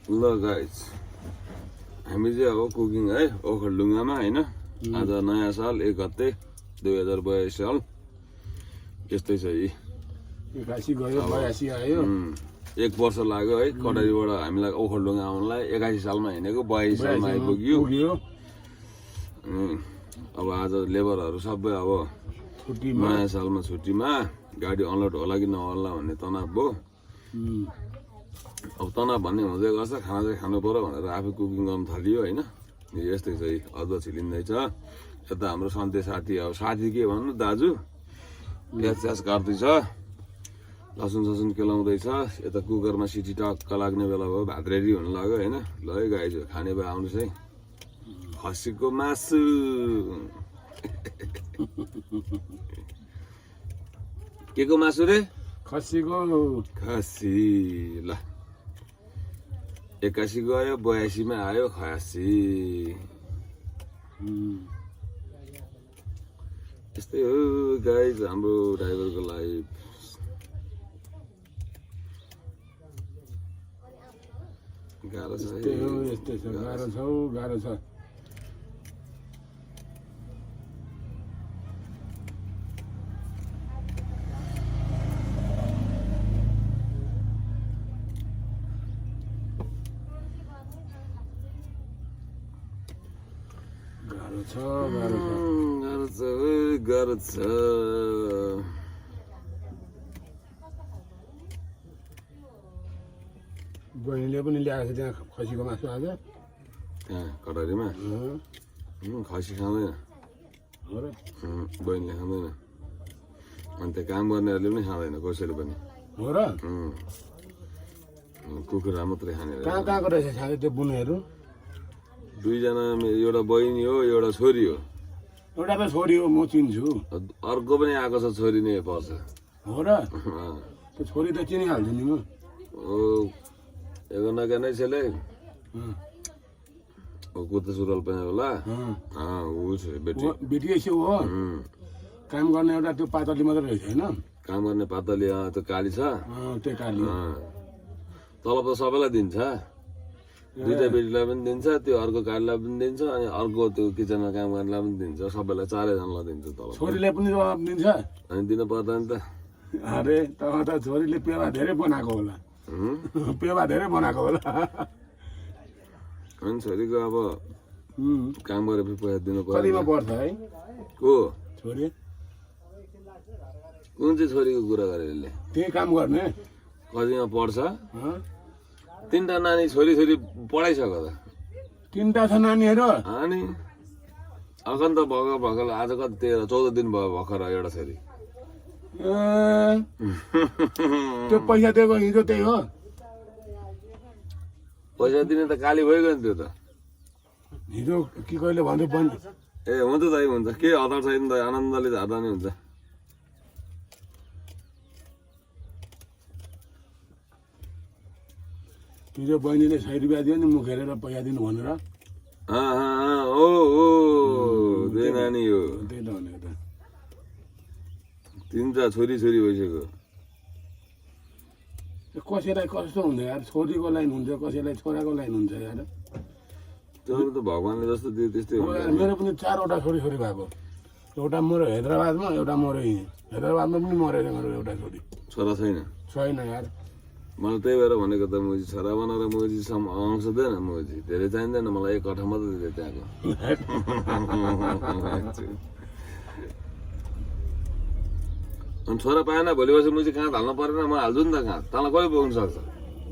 ल गाइज हामी चाहिँ अब कुकिङ है ओखलढुङ्गामा होइन आज नयाँ साल 1 गते 2082 साल यस्तै छ यी 81 गयो 82 आयो 1 वर्ष लाग्यो है कटारीबाट हामीलाई ओखलढुङ्गा आउनलाई 81 सालमा हिँडेको 82 सालमा आइपुग्यो अब आज लेबरहरू सबै अब नयाँ सालमा छुट्टीमा गाडी अनलोड होला कि नहोला भन्ने तनाव भयो अब तनाव भन्ने हुँदै गर्छ खाना चाहिँ खानु पर्यो भनेर आफै कुकिङ गर्न थालियो होइन यस्तै चाहिँ अदुवा छिलिँदैछ यता हाम्रो सन्ते साथी अब साथी के भन्नु दाजु प्याज स्याज काट्दैछ लसुन ससुन केलाउँदैछ यता कुकरमा सिटी टक्क लाग्ने बेला भयो भात रेडी हुनु लाग्यो होइन ल है गाइज खाने भए आउनुहोस् है खसीको मासु के को मासु रे खसीको खसी ल 81 गयो 82 मा आयो खसी यस्तै हो गाइज हाम्रो ड्राइभरको लाइफ गाह्रो छ यस्तै छ गाह्रो छ गाह्रो छ बहिनीले पनि ल्याएको छ त्यहाँ खसीको मासु आज त्यहाँ कटारीमा खसी खाँदैन हो र बहिनीले खाँदैन अनि त्यो काम गर्नेहरूले पनि खाँदैन कसैले पनि हो र कुखुरा मात्रै खाने कहाँ कहाँको रहेछ साथै त्यो बुनेहरू दुईजना एउटा बहिनी हो एउटा छोरी हो एउटा त छोरी हो म चिन्छु अर्को पनि आएको छ छोरी नै पर्छ हो र त्यो छोरी त चिनिहाल्छु नि म एगो नगा नै छेले कुर्ता सुरुवाल पनि होला ऊ छ बेटी यसो हो काम गर्ने एउटा त्यो पातली मात्रै रहेछ होइन काम गर्ने पातली त्यो काली छ त्यो काली तलब त सबैलाई दिन्छ दुईटा बेटीलाई पनि दिन्छ त्यो अर्को कालीलाई पनि दिन्छ अनि अर्को त्यो किचनमा काम गर्नेलाई पनि दिन्छ सबैलाई 4 जनालाई दिन्छ तलब छोरीलाई पनि दिन्छ अनि दिनु पर्दैन त अरे त छोरीले पेवा धेरै बनाएको होला पेवा धेरै बनाएको होला अनि छोरीको अब काम गरेपछि पैसा दिनु पर्छ कतिमा पर्छ है को छोरी कुन चाहिँ छोरीको कुरा गरेले त्यही काम गर्ने कतिमा पढ्छ 3टा नानी छोरी पढाइसक्यो त 3टा छ नानीहरू अनि अखन त भर्खर आज कति 14 दिन भयो भर्खर एउटा छोरी त्यो पैसा दिएको हिजो त्यही हो पैसा दिने त काली भइगयो नि त्यो त हिजो के कहिले भन्दै बन्द ए हुन्छ दाइ हुन्छ के हतार छैन त आनन्दले झार्दा नि हुन्छ हिजो बहिनीले 100 रुपियाँ दियो नि मुख हेरेर पैसा दिनु भनेर दुई नानी हो त्यही त भनेको त 3टा छोरी भइसक्यो कसैलाई कस्तो हुन्छ यार छोरीको लाइन हुन्छ कसैलाई छोराको लाइन हुन्छ यार त्यो त भगवानले जस्तो दियो त्यस्तै हुन्छ मेरो पनि 4वटा छोरी भएको एउटा मऱ्यो हैदराबादमा एउटा मऱ्यो यहीँ हैदराबादमा पनि मरेछ मेरो एउटा छोरी छोरा छैन यार मलाई त्यही भएर भनेको त मोजी छोरा बनाएर मोजी आउँछ दिएन मोजी धेरै चाहिँदैन मलाई 1 कठा मात्रै दियो त्यहाँको अनि छोरा पाएन भोलि बसी मुजी कहाँ हाल्नु परेन म हाल्छु नि त कहाँ तँलाई कहिले पुग्नु सक्छ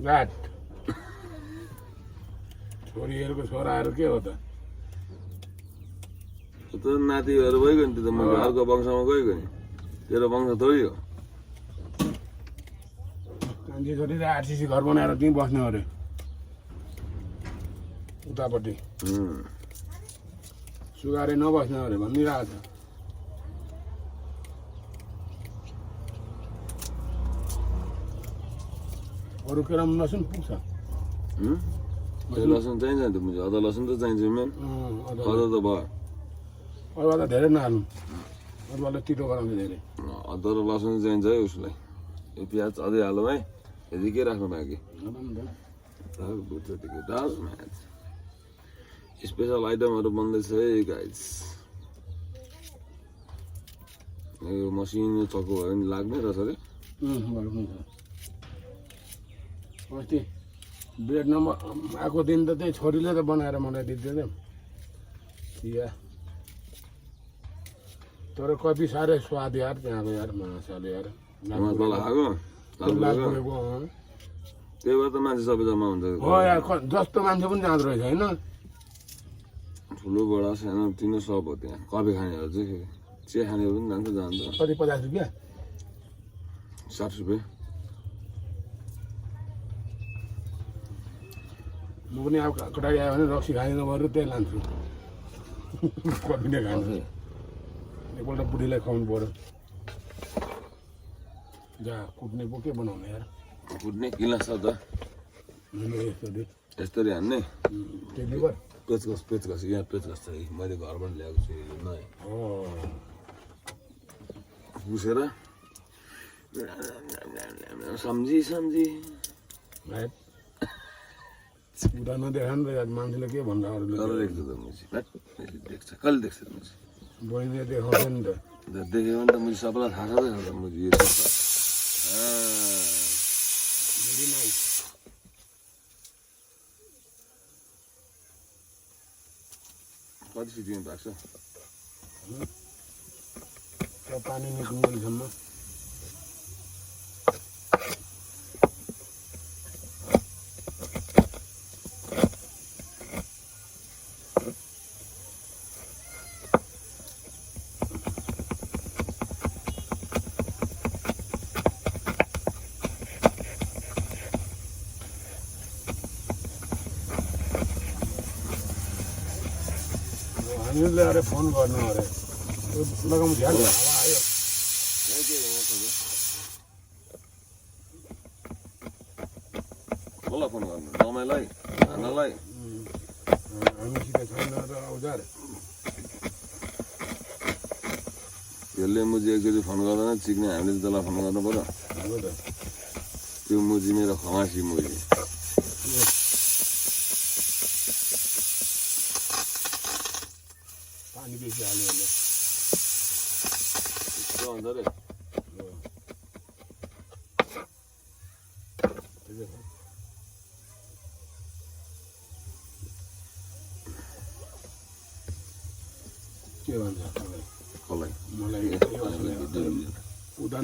घाट छोरीहरूको छोराहरू के हो त नातिहरू भइगयो नि त्यो त म अर्को वंशमा गइगयो नि तेरो वंश थोरै हो कान्छी छोरीले आरसीसी घर बनाएर त्यहीँ बस्ने अरे उतापट्टि सुगारे नबस्ने अरे भनिरहेको छ अरू केराम लसुन पुग्छ लसुन चाहिन्छ नि त मुझे अदुवा लसुन त चाहिन्छ मेन अदुवा त भयो अदुवा त धेरै नहाल्नु अदुवाले तितो गराउँछ धेरै अदुवा र लसुन चाहिन्छ है उसलाई यो प्याज अझै हालौँ है यदि के राख्नु बाँकी त्यतिकै दाल भात स्पेसल आइटमहरू बन्दैछ है गाइस यो मसिनो चक्कु भयो भने लाग्ने रहेछ अरे अस्ति ब्रेड नम्बर आएको दिन त त्यही छोरीले त बनाएर मलाई दिन्थ्यो त चिया तर कति साह्रै स्वाद यार त्यहाँको यार माछाले यार तल आएको त्यही भएर त मान्छे सबै जम्मा हुन्छ हो यार जस्तो मान्छे पनि जाँदो रहेछ होइन ठुलो बडा सानो तिनो सब हो त्यहाँ कफी खानेहरू चाहिँ फेरि चिया खानेहरू पनि जान्छ जान्छ कति 50 रुपियाँ 60 रुपियाँ म पनि अब कटाइ आयो भने रक्सी खाने नभएर त्यही लान्छु कति नै खान्छ एकपल्ट बुढीलाई खुवाउनु पऱ्यो जा कुट्ने पो के बनाउने यार फुट्ने किला छ त यस्तरी हान्ने त्यति भयो पेचकस यहाँ पेचकस छ मैले घरबाट ल्याएको छु यो नयाँ पुसेर सम्झी उता नदेखा नि त यार मान्छेले के भन्छ अरूले तर देख्छु त मुसी देख्छ कहिले देख्छ मुसी बहिनीले देखाउँछ नि त देख्यो भने त मुसी सबैलाई थाहा छ त मुसी यो भेरी नाइस कति सिटिङ भएको छ पानी निस्किनुसम्म हामीहरूले अरे फोन गर्नु अरे लगाउनु झ्याल हावा आयो कसलाई फोन गर्नु दमाईलाई खानालाई हामीसित छैन र औजार यसले मुजी एकचोटि फोन गर्दैन चिक्ने हामीले त्यसलाई फोन गर्नु पर्यो हो त त्यो मुजी मेरो खमासी मुजी पानी बेसी हाल्यो भने के भन्छ अरे के भन्छ कसलाई मलाई उता